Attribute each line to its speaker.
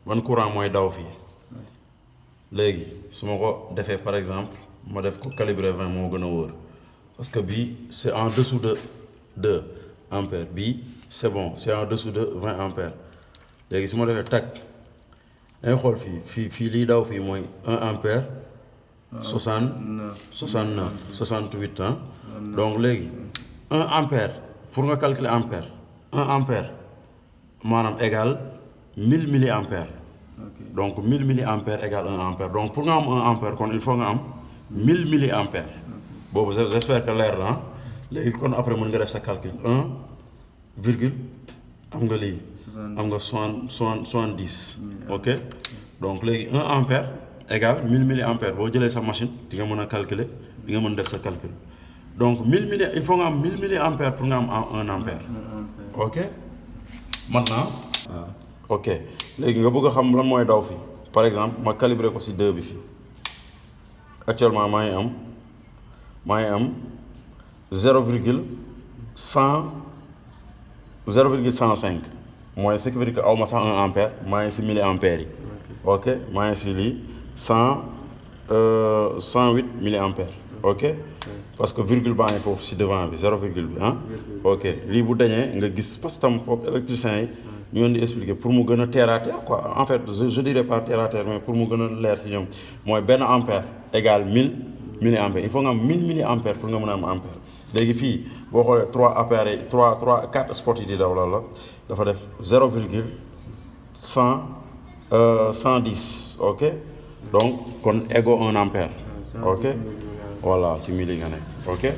Speaker 1: ban courant mooy daw fii léegi su ma ko defee par exemple ma def ko calibré 20 moo gën a wóor parce que bii c'est en dessous de 2 ampères bii c'est bon c'est en dessous de 20 ampères léegi su ma defee tag dangay xool fii liy daw fii mooy 1 ampère 69 68 hein donc léegi 1 ampère pour nga calculer ampère 1 ampère maanaam égal 1000 milliampères donc 1000 milliampères égale 1 ampère donc pour nga am 1 ampère kon il faut nga am 1000 milliampères boobu j'espère que leer na léegi kon après mën nga def sa calcul 1 virgule am nga lii am nga 70 ok donc léegi 1 ampère égale 1000 milliampères boo jëlee sa machine di nga mën a calculer di nga mën def sa calcul donc 1000 milli il faut nga am 1000 milliampères pour nga am 1 ampère ok maintenant ok léegi nga bëgg a xam lan mooy daw fii par exemple ma calibré ko ci 2 bi fii actuellement maa ngi am 0,105 mooy ce qui veut dire que aw ma sax 1 ampère maa ngi ci milliampères yi ok maa ngi ci lii 108 milliampères ok parce que virgule baa ngi foofu ci devant bi 0 virgule bi ah ok lii bu dañee nga gis parce que tam foofu électricien yi ñu leen di expliquer pour mu gën a terre à terre quoi en fait je dirais pas terre à terre mais pour mu gën a leer ci ñoom mooy benn ampère égale 1000 milliampères il faut nga am 1000 milliampères pour nga mën a am ampère léegi fii boo xoolee 3 appareils 4 spots yi di daw la dafa def 0,110 ok donc kon égale 1 ampère ok voilà ci milli nga nekk ok